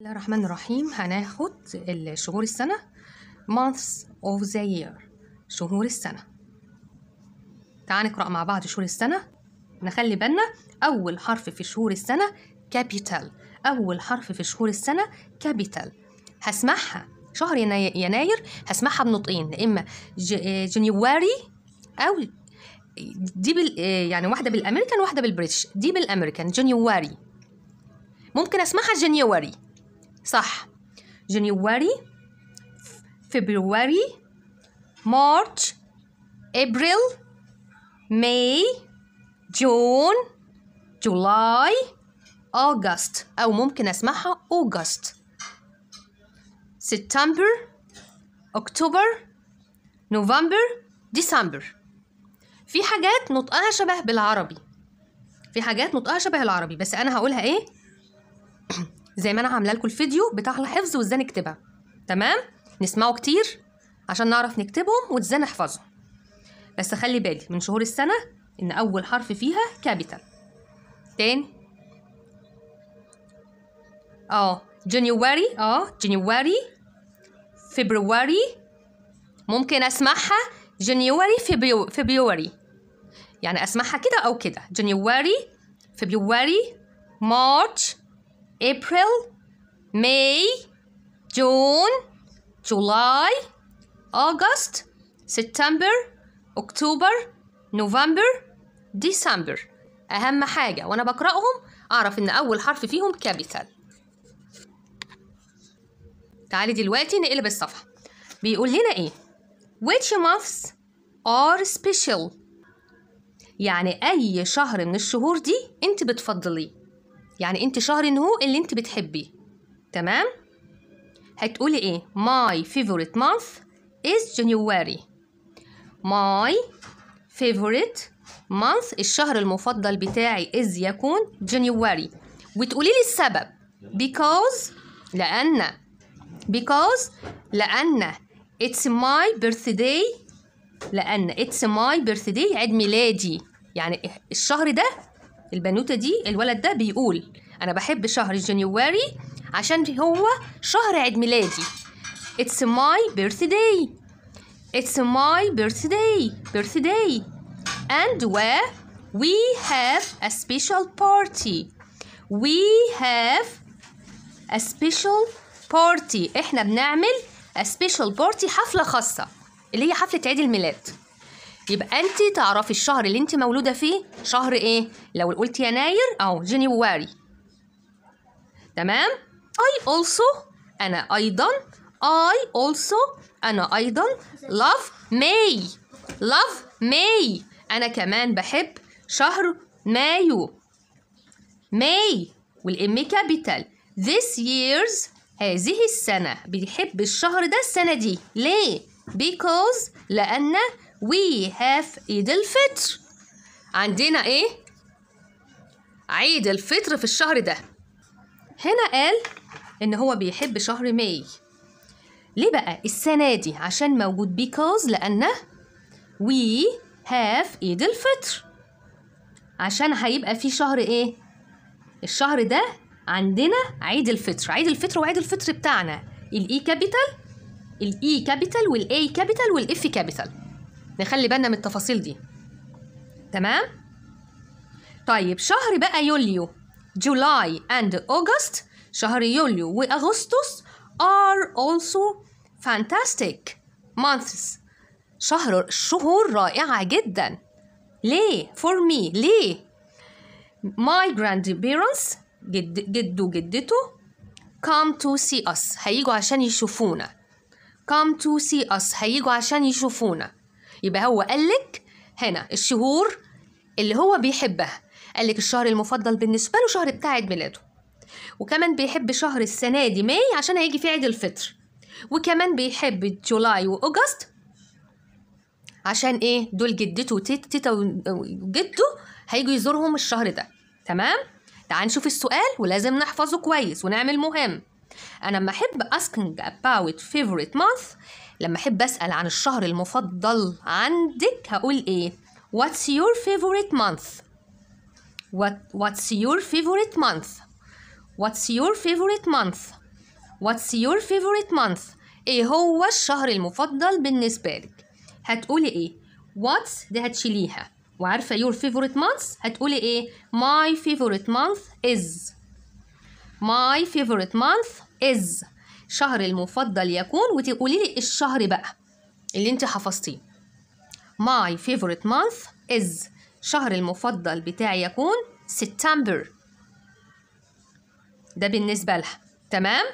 الله الرحمن الرحيم. هناخد شهور السنة، months of the year، شهور السنة. تعال نقرأ مع بعض شهور السنة. نخلي بالنا أول حرف في شهور السنة capital، أول حرف في شهور السنة capital. هسمعها شهر يناير، هسمعها بنطقين، يا إما January أو دي يعني واحدة بالأمريكان واحدة بال British. دي بال American January، ممكن أسمعها January صح، January، February، March، April، May، June، July، August، أو ممكن أسمعها August، September، October، November، December. في حاجات نطقها شبه بالعربي، في حاجات نطقها شبه العربي، بس أنا هقولها إيه زي ما أنا عاملة لكم الفيديو بتاع الحفظ وإزاي نكتبها. تمام؟ نسمعه كتير عشان نعرف نكتبهم وإزاي نحفظهم. بس خلي بالي من شهور السنة إن أول حرف فيها capital. تاني January، January، February، ممكن أسمعها January February، يعني أسمعها كده أو كده، January، February، March، April، May، June، July، August، September، October، November، December. أهم حاجة وأنا بقرأهم أعرف إن أول حرف فيهم capital. تعالي دلوقتي نقلب الصفحة. بيقول لنا إيه؟ Which months are special؟ يعني أي شهر من الشهور دي أنت بتفضليه، يعني أنت شهر إن هو اللي أنت بتحبيه. تمام؟ هتقولي إيه؟ My favorite month is January. My favorite month، الشهر المفضل بتاعي is يكون January. وتقولي لي السبب. Because، لأن، because لأن it's my birthday، لأن it's my birthday عيد ميلادي. يعني الشهر ده البنوتة دي الولد ده بيقول أنا بحب شهر January عشان هو شهر عيد ميلادي. It's my birthday، it's my birthday، birthday and we have a special party، we have a special party. احنا بنعمل a special party، حفلة خاصة اللي هي حفلة عيد الميلاد. يبقى انت تعرفي الشهر اللي انت مولودة فيه شهر ايه. لو قلت يناير او January. تمام؟ I also، انا ايضا، I also، انا ايضا love May، love May، انا كمان بحب شهر مايو، May وال M capital. This year's، هذه السنة، بيحب الشهر ده السنة دي. ليه؟ Because، لأن we have عيد الفطر، عندنا إيه؟ عيد الفطر في الشهر ده. هنا قال إن هو بيحب شهر May. ليه بقى؟ السنة دي عشان موجود because، لأن we have عيد الفطر، عشان هيبقى في شهر إيه؟ الشهر ده عندنا عيد الفطر، عيد الفطر وعيد الفطر بتاعنا ال E capital، ال E capital وال A capital وال F capital. نخلي بالنا من التفاصيل دي. تمام؟ طيب شهر بقى يوليو، July and August، شهر يوليو واغسطس are also fantastic months، شهور رائعة جدا. ليه؟ for me، ليه؟ my grandparents، جده وجدته come to see us، هيجوا عشان يشوفونا. come to see us، هيجوا عشان يشوفونا. يبقى هو قالك هنا الشهور اللي هو بيحبها، قالك الشهر المفضل بالنسبة له شهر بتاع عيد ميلاده، وكمان بيحب شهر السنة دي May عشان هيجي فيه عيد الفطر، وكمان بيحب July و August عشان ايه؟ دول جدته وتيتا وجده هيجوا يزورهم الشهر ده. تمام؟ تعال نشوف السؤال ولازم نحفظه كويس ونعمل مهم. أنا لما أحب asking about favorite month، لما أحب أسأل عن الشهر المفضل عندك هقول إيه؟ What's your favorite month؟ What's your favorite month؟ What's your favorite month؟ What's your favorite month؟ ايه هو الشهر المفضل بالنسبة لك؟ هتقولي ايه؟ What's دي هتشيليها، وعارفة your favorite month هتقولي ايه؟ My favorite month is. My favorite month is. شهر المفضل يكون، وتقولي لي الشهر بقى اللي انت حفظتيه. My favorite month is. شهر المفضل بتاعي يكون سبتمبر. ده بالنسبة لها. تمام؟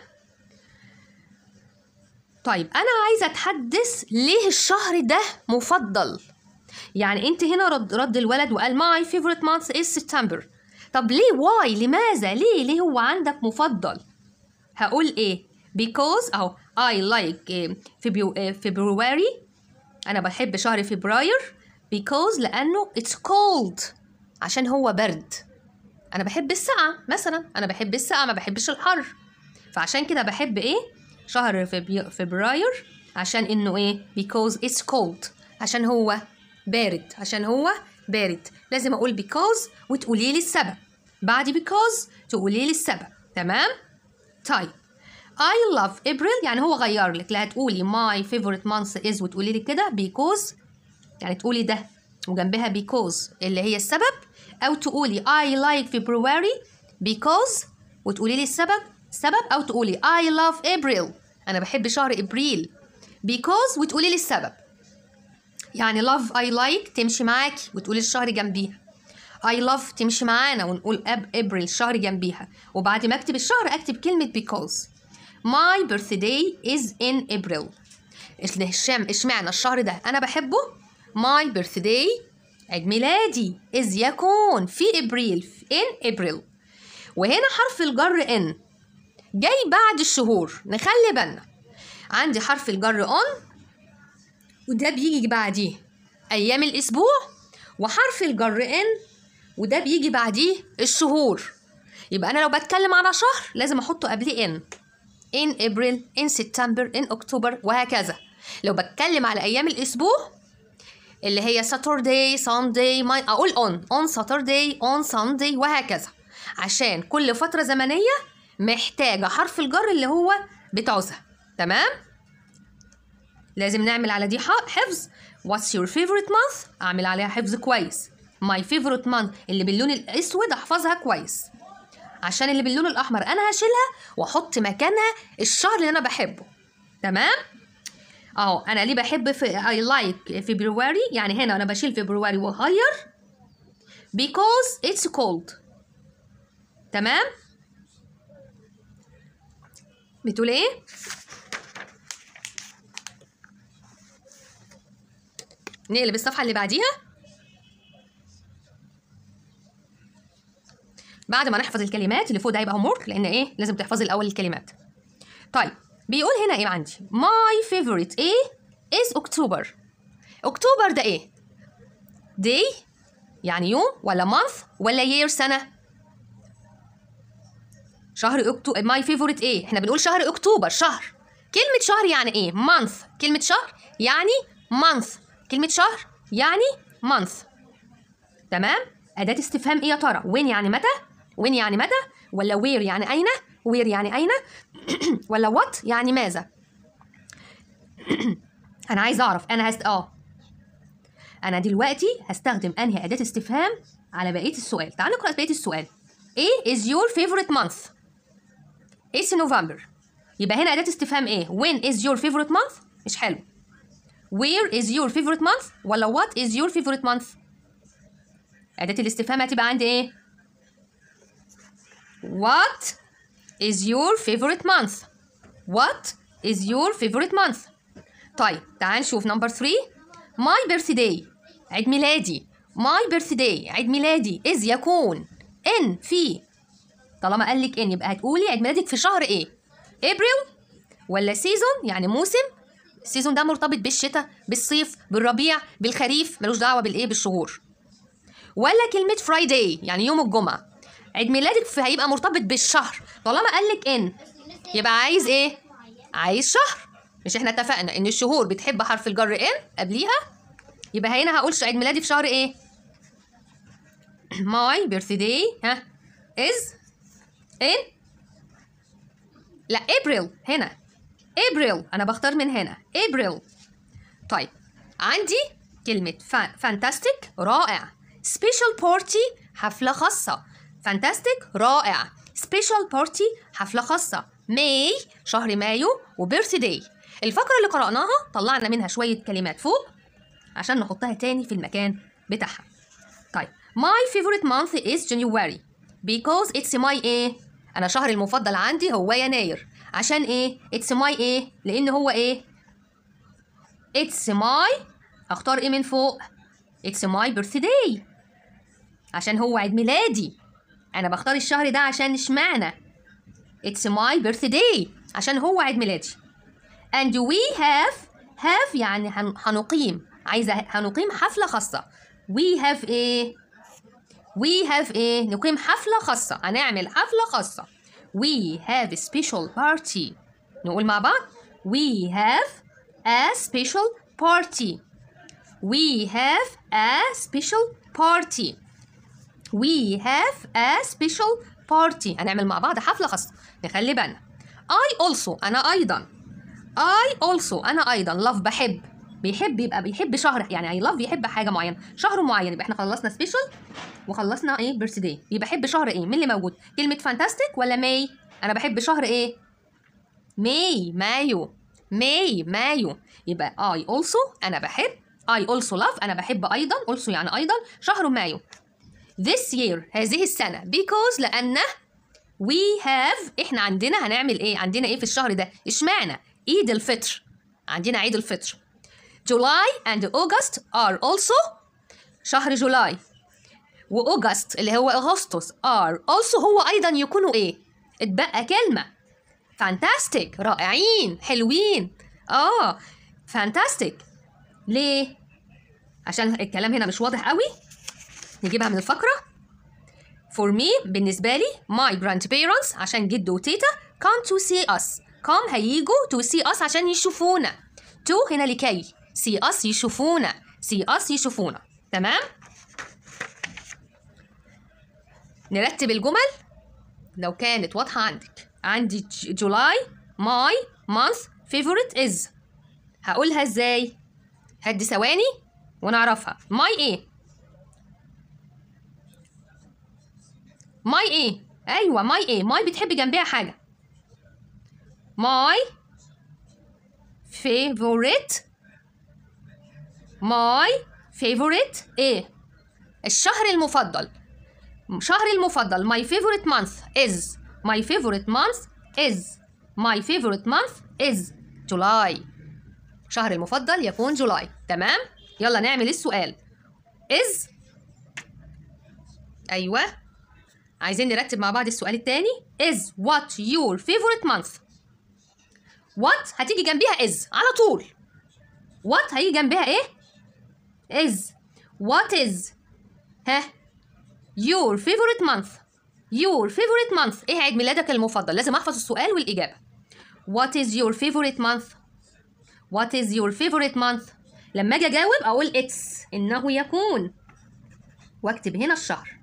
طيب أنا عايزة أتحدث ليه الشهر ده مفضل. يعني أنت هنا رد الولد وقال my favorite month is September. طب ليه؟ why؟ لماذا؟ ليه هو عندك مفضل؟ هقول إيه؟ because أهو I like February. أنا بحب شهر فبراير because لأنه it's cold، عشان هو برد. أنا بحب السقعة مثلا، أنا بحب السقعة ما بحبش الحر، فعشان كده بحب إيه؟ شهر فبراير عشان إنه إيه؟ because it's cold، عشان هو بارد، عشان هو بارد. لازم أقول because وتقولي لي السبب، بعد because تقولي لي السبب. تمام؟ طيب I love April، يعني هو غير لك، لا هتقولي my favorite month is وتقولي لي كده because، يعني تقولي ده وجنبها because اللي هي السبب، أو تقولي I like February because وتقولي لي السبب، أو تقولي I love April، أنا بحب شهر إبريل because وتقولي لي السبب. يعني love I like تمشي معاكي وتقولي الشهر جنبيها، I love تمشي معانا ونقول إبريل الشهر جنبيها، وبعد ما أكتب الشهر أكتب كلمة because. My birthday is in April. اشمعنى الشهر ده أنا بحبه؟ My birthday عيد ميلادي is يكون في إبريل، in April. وهنا حرف الجر in جاي بعد الشهور، نخلي بالنا. عندي حرف الجر on وده بيجي بعديه أيام الأسبوع، وحرف الجر in وده بيجي بعديه الشهور. يبقى أنا لو بتكلم على شهر لازم أحطه قبليه in، in April، in September، in October وهكذا. لو بتكلم على أيام الأسبوع اللي هي Saturday، Sunday، my، أقول on، on Saturday، on Sunday وهكذا، عشان كل فترة زمنية محتاجة حرف الجر اللي هو بتعوزها. تمام؟ لازم نعمل على دي حفظ. What's your favorite month؟ أعمل عليها حفظ كويس. My favorite month اللي باللون الأسود أحفظها كويس، عشان اللي باللون الأحمر أنا هشيلها وأحط مكانها الشهر اللي أنا بحبه. تمام؟ أهو أنا ليه بحب في I like February، يعني هنا أنا بشيل February وأغير because it's cold. تمام؟ بتقول إيه؟ نقلب الصفحة اللي بعديها. بعد ما نحفظ الكلمات اللي فوق ده هيبقى homework، لان ايه؟ لازم تحفظي الاول الكلمات. طيب بيقول هنا ايه عندي؟ My favorite ايه is October. October ده ايه؟ day يعني يوم، ولا month، ولا year سنة؟ شهر اكتوبر. My favorite ايه؟ احنا بنقول شهر اكتوبر، شهر. كلمة شهر يعني ايه؟ month. كلمة شهر يعني month. كلمة شهر يعني month. تمام؟ أداة استفهام إيه يا ترى؟ when يعني متى؟ when يعني متى؟ ولا where يعني أين؟ where يعني أين؟ ولا what يعني ماذا؟ أنا عايز أعرف، أنا أنا دلوقتي هستخدم أنهي أداة استفهام على بقية السؤال. تعالوا نقرأ بقية السؤال. إيه is your favorite month؟ It's November. يبقى هنا أداة استفهام إيه؟ When is your favorite month؟ مش حلو. Where is your favorite month؟ ولا what is your favorite month؟ أداة الاستفهام هتبقى عندي إيه؟ What is your favorite month؟ What is your favorite month؟ طيب تعال نشوف number 3. My birthday عيد ميلادي. My birthday عيد ميلادي is يكون in في. طالما قال لك in يبقى هتقولي عيد ميلادك في شهر إيه؟ April ولا season يعني موسم؟ ال season ده مرتبط بالشتاء، بالصيف، بالربيع، بالخريف، ملوش دعوة بالإيه؟ بالشهور. ولا كلمة Friday يعني يوم الجمعة. عيد ميلادك هيبقى مرتبط بالشهر. طالما قال لك in يبقى عايز ايه؟ عايز شهر. مش احنا اتفقنا ان الشهور بتحب حرف الجر in قبليها؟ يبقى هنا هقول عيد ميلادي في شهر ايه؟ My birthday ها is in لا ابريل، هنا ابريل، انا بختار من هنا ابريل. طيب عندي كلمة fantastic رائع، special party حفلة خاصة، fantastic رائع، special party حفلة خاصة، May شهر مايو، و birthday. الفقرة اللي قرأناها طلعنا منها شوية كلمات فوق عشان نحطها تاني في المكان بتاعها. طيب my favorite month is January because it's my ايه؟ أنا شهر المفضل عندي هو يناير، عشان ايه؟ it's my ايه؟ لأن هو ايه؟ it's my، هختار ايه من فوق؟ it's my birthday، عشان هو عيد ميلادي. أنا بختار الشهر ده عشان اشمعنى؟ it's my birthday عشان هو عيد ميلادي. and we have، have يعني هنقيم، عايزة هنقيم حفلة خاصة. we have ايه؟ we have ايه؟ نقيم حفلة خاصة، هنعمل حفلة خاصة. we have a special party. نقول مع بعض we have a special party. we have a special party. we have a special party. هنعمل مع بعض حفلة خاصة، نخلي بالنا. I also أنا أيضا، I also أنا أيضا، love بحب، بيحب يبقى بيحب شهر، يعني I love يحب حاجة معينة، شهر معين. يبقى احنا خلصنا special وخلصنا ايه؟ birthday. يبقى بحب شهر ايه؟ مين اللي موجود؟ كلمة fantastic ولا May؟ أنا بحب شهر ايه؟ May، مايو، May مايو. يبقى I also أنا بحب، I also love أنا بحب أيضا، also يعني أيضا، شهر مايو. This year هذه السنة، because لأن we have إحنا عندنا، هنعمل إيه؟ عندنا إيه في الشهر ده؟ إشمعنى؟ عيد الفطر، عندنا عيد الفطر. July and August are also، شهر July و August اللي هو أغسطس، are also هو أيضا يكونوا إيه؟ اتبقى كلمة fantastic رائعين حلوين. Fantastic ليه؟ عشان الكلام هنا مش واضح قوي، نجيبها من الفقرة. For me بالنسبة لي، my grandparents عشان جد وتيتا، come to see us، come هيجوا to see us عشان يشوفونا، to هنا لكي، see us يشوفونا، see us يشوفونا. تمام؟ نرتب الجمل لو كانت واضحة عندك. عندي July my month favorite is، هقولها ازاي؟ هدي ثواني ونعرفها. my ايه؟ my ايه؟ ايوه my ايه؟ my بتحب جنبها حاجة. my favorite، my favorite ايه؟ الشهر المفضل، شهر المفضل. my favorite month is، my favorite month is، my favorite month is July. شهر المفضل يكون July. تمام؟ يلا نعمل السؤال. is، ايوه عايزين نرتب مع بعض السؤال التاني. is what your favorite month؟ what هتيجي جنبيها is على طول. what هيجي جنبها ايه؟ is. what is ها your favorite month؟ your favorite month ايه عيد ميلادك المفضل؟ لازم احفظ السؤال والاجابه. what is your favorite month؟ what is your favorite month؟ لما اجي اجاوب اقول it's انه يكون، واكتب هنا الشهر.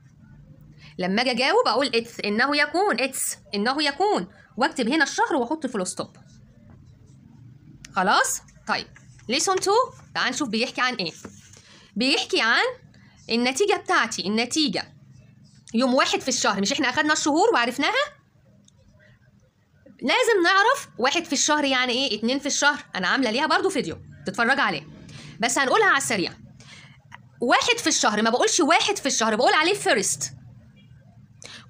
لما اجي اجاوب اقول it's انه يكون، it's انه يكون، واكتب هنا الشهر واحط full stop. خلاص؟ طيب lesson 2 تعال نشوف بيحكي عن ايه. بيحكي عن النتيجة بتاعتي، النتيجة يوم واحد في الشهر. مش احنا اخدنا الشهور وعرفناها؟ لازم نعرف واحد في الشهر يعني ايه، 2 في الشهر. انا عاملة ليها برضو فيديو تتفرج عليه، بس هنقولها على السريع. واحد في الشهر ما بقولش واحد في الشهر، بقول عليه first،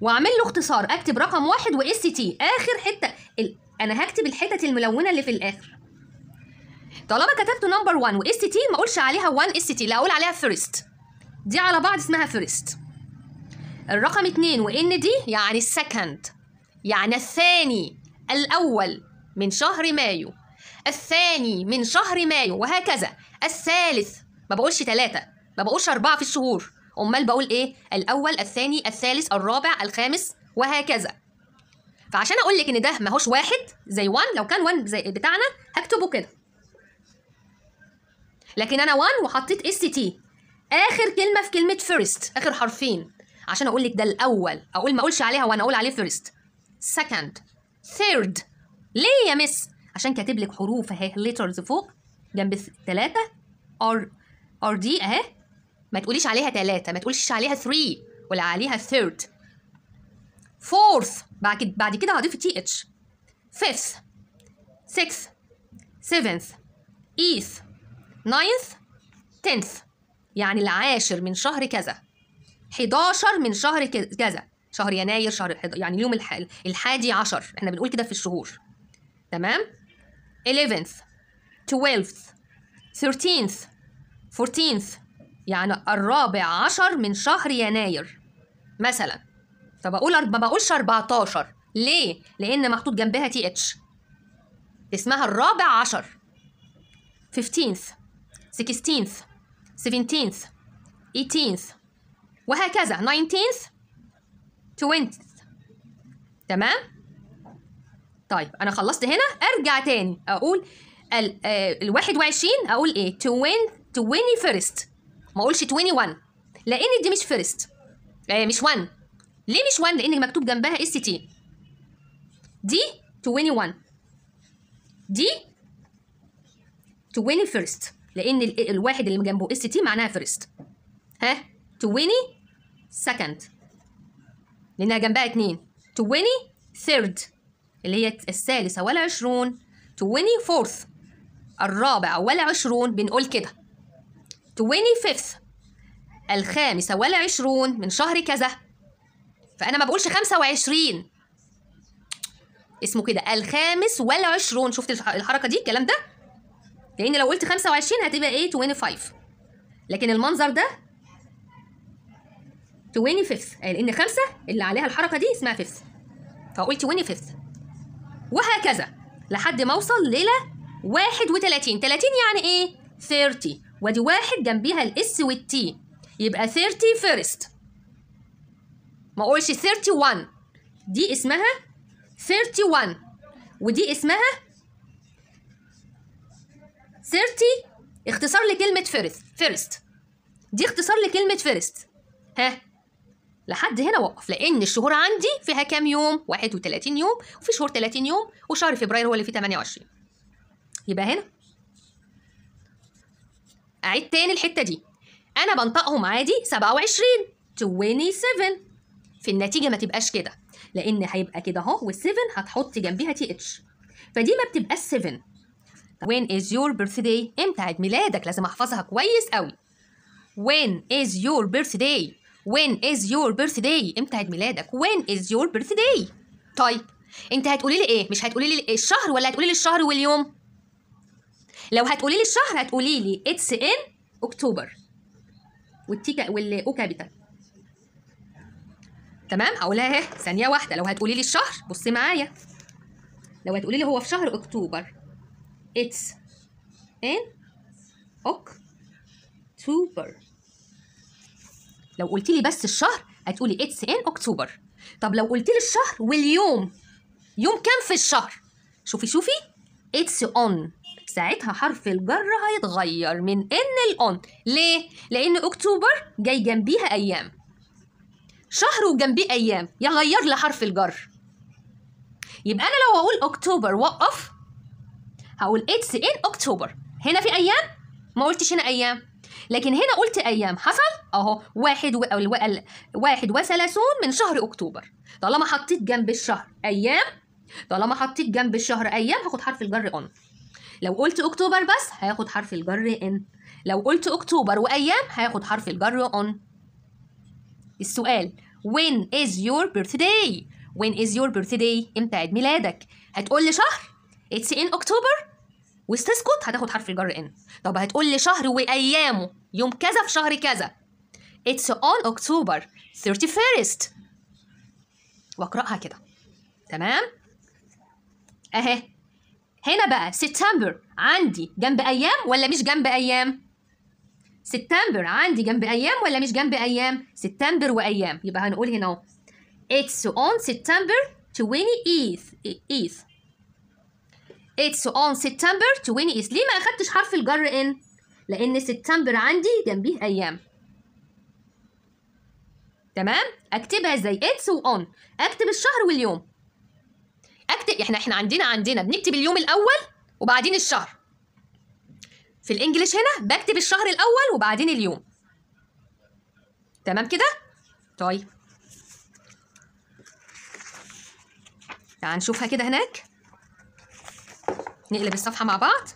واعمل له اختصار، اكتب رقم 1 و ST اخر حته. انا هكتب الحتت الملونه اللي في الاخر. طالما كتبت number 1 و ST ما اقولش عليها 1 ST، لا اقول عليها first. دي على بعض اسمها first. الرقم 2 و ND يعني ال second، يعني الثاني، الاول من شهر مايو، الثاني من شهر مايو، وهكذا. الثالث ما بقولش 3، ما بقولش 4 في الشهور، امال بقول ايه؟ الاول، الثاني، الثالث، الرابع، الخامس، وهكذا. فعشان اقول لك ان ده ماهوش واحد زي 1، لو كان 1 زي بتاعنا هكتبه كده، لكن انا 1 وحطيت ST اخر كلمه في كلمه first، اخر حرفين، عشان اقول لك ده الاول. اقول ما اقولش عليها 1، اقول عليه first، second، third، ليه يا miss؟ عشان كاتب لك حروف اهي، letters فوق جنب 3 R R D اهي. ما تقوليش عليها 3، ما تقوليش عليها 3 ولا عليها third. fourth بعد كده هضيف T H. fifth، sixth، seventh، eighth، ninth، tenth. يعني العاشر من شهر كذا، 11 من شهر كذا، شهر يناير، شهر يعني اليوم 11، احنا بنقول كده في الشهور. تمام؟ 11th، 12th، 13th، 14th، يعني 14 من شهر يناير مثلا. فبقول ما بقولش 14، ليه؟ لأن محطوط جنبها T H، اسمها 14. 15th، 16th، 17th، 18th، وهكذا 19th، 20th. تمام؟ طيب أنا خلصت هنا، أرجع تاني أقول ال 21 أقول إيه؟ 21st، ما أقولش 21 لأن دي مش first، مش 1. ليه مش 1؟ لأن مكتوب جنبها S T. دي 21، دي 21st، لأن الواحد اللي جنبه S T معناها first. ها 22nd لأنها جنبها 2، 23rd اللي هي 23، 24th 24، بنقول كده. 25th 25 من شهر كذا، فأنا ما بقولش 25، اسمه كده 25. شفت الحركة دي الكلام ده؟ لأن لو قلت 25 هتبقى ايه؟ 25، لكن المنظر ده 25، لأن 5 اللي عليها الحركة دي اسمها 5، فقلت 25، وهكذا لحد ما اوصل ليلة 31. 30 يعني ايه؟ 30، وادي واحد جنبيها ال S وال T، يبقى 31. ما اقولش 31، دي اسمها 31 ودي اسمها 30، اختصار لكلمة first، دي اختصار لكلمة first. ها لحد هنا وقف، لأن الشهور عندي فيها كام يوم؟ 31 يوم، وفي شهور 30 يوم، وشهر فبراير هو اللي فيه 28. يبقى هنا أعيد تاني الحتة دي، أنا بنطقهم عادي 27 27، في النتيجة ما تبقاش كده، لأن هيبقى كده أهو، وال7 هتحط جنبيها T H، فدي ما بتبقاش 7. When is your birthday؟ امتى عيد ميلادك؟ لازم احفظها كويس قوي. When is your birthday؟ When is your birthday؟ امتى عيد ميلادك؟ When is your birthday؟ طيب انت هتقولي لي ايه؟ مش هتقولي لي الشهر ولا هتقولي لي الشهر واليوم؟ لو هتقولي لي الشهر هتقولي لي it's in October، وال T وال O capital. تمام؟ هقولها اهي ثانية واحدة. لو هتقولي لي الشهر بصي معايا، لو هتقولي لي هو في شهر اكتوبر، it's in October. لو قلت لي بس الشهر هتقولي it's in October. طب لو قلت لي الشهر واليوم، يوم كام في الشهر؟ شوفي شوفي it's on، ساعتها حرف الجر هيتغير من in ل on. ليه؟ لأن اكتوبر جاي جنبيها أيام، شهر وجنبيه أيام، يغير لي حرف الجر. يبقى أنا لو هقول اكتوبر وقف، هقول it's in October. هنا في ايام؟ ما قلتش هنا ايام، لكن هنا قلت ايام. حصل اهو 31 من شهر اكتوبر. طالما حطيت جنب الشهر ايام، طالما حطيت جنب الشهر ايام هاخد حرف الجر on. لو قلت اكتوبر بس هاخد حرف الجر in، لو قلت اكتوبر وايام هاخد حرف الجر on. السؤال when is your birthday؟ when is your birthday؟ امتى عيد ميلادك؟ هتقول لي شهر it's in October وتسكت، هتاخد حرف الجر in. طب هتقول لي شهر وايامه، يوم كذا في شهر كذا، it's on October 31، واقراها كده. تمام؟ اهي هنا بقى سبتمبر عندي جنب ايام ولا مش جنب ايام؟ سبتمبر عندي جنب ايام ولا مش جنب ايام؟ سبتمبر وايام، يبقى هنقول هنا اهو it's on September 28th. It's on September 28. ليه ما أخدتش حرف الجر in؟ لأن سبتمبر عندي جنبيه أيام. تمام؟ أكتبها إزاي؟ It's و on. أكتب الشهر واليوم. اكتب، احنا عندنا بنكتب اليوم الاول وبعدين الشهر. في ال English هنا بكتب الشهر الاول وبعدين اليوم. تمام كده؟ طيب تعال نشوفها كده هناك، نقلب الصفحة مع بعض.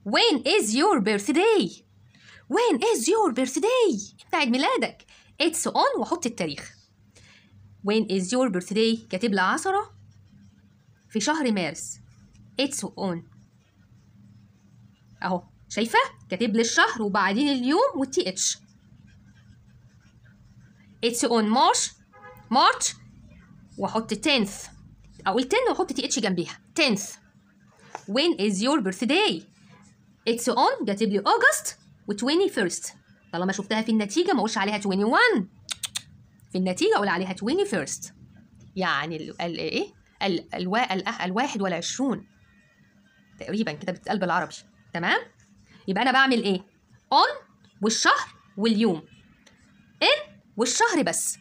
When is your birthday? When is your birthday? امتى عيد ميلادك؟ It's on واحط التاريخ. When is your birthday؟ كاتب لي 10 في شهر مارس. It's on اهو، شايفة؟ كاتب لي الشهر وبعدين اليوم وال TH. It's on March واحط 10th، اقول 10 واحط TH جنبيها 10th. When is your birthday؟ It's on كاتب لي August و 21st. طالما شفتها في النتيجة ما اقولش عليها 21، في النتيجة اقول عليها 21st، يعني ال ايه ال 21 تقريبا كده بتتقال بالعربي. تمام؟ يبقى انا بعمل ايه؟ on والشهر واليوم، in والشهر بس.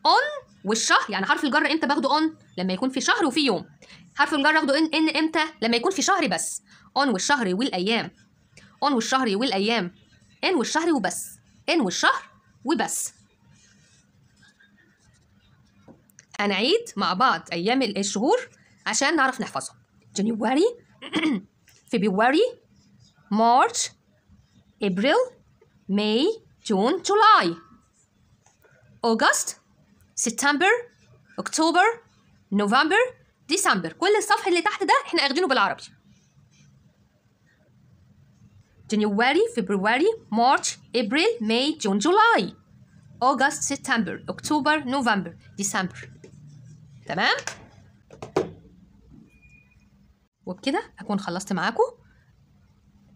on والشهر، يعني حرف الجر امتى باخده on؟ لما يكون في شهر وفي يوم. حرف الجر اخده in امتى؟ لما يكون في شهر بس. on والشهر والايام، on والشهر والايام، in والشهر وبس، in والشهر وبس. هنعيد مع بعض ايام الشهور عشان نعرف نحفظهم. January، February، March، April، May، June، July، August، September، October، November، December. كل الصفح اللي تحت ده احنا اخدينه بالعربي. January، February، March، April، May، June، July، August، September، October، November، December. تمام؟ وبكده اكون خلصت معاكم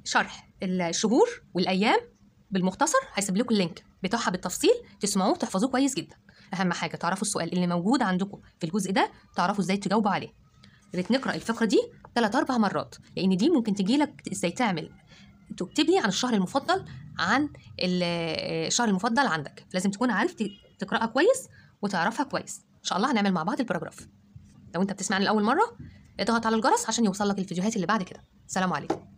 شرح الشهور والايام بالمختصر. هسيب لكم ال link بتاعها بالتفصيل تسمعوه وتحفظوه كويس جدا. اهم حاجة تعرفوا السؤال اللي موجود عندكم في الجزء ده، تعرفوا ازاي تجاوبوا عليه. يا ريت نقرا الفقرة دي 3-4 مرات، لان دي ممكن تجي لك ازاي تعمل تكتب لي عن الشهر المفضل، عن الشهر المفضل عندك. لازم تكون عارف تقراها كويس وتعرفها كويس. ان شاء الله هنعمل مع بعض ال paragraph. لو انت بتسمعني لاول مرة اضغط على الجرس عشان يوصل لك الفيديوهات اللي بعد كده. سلام عليكم.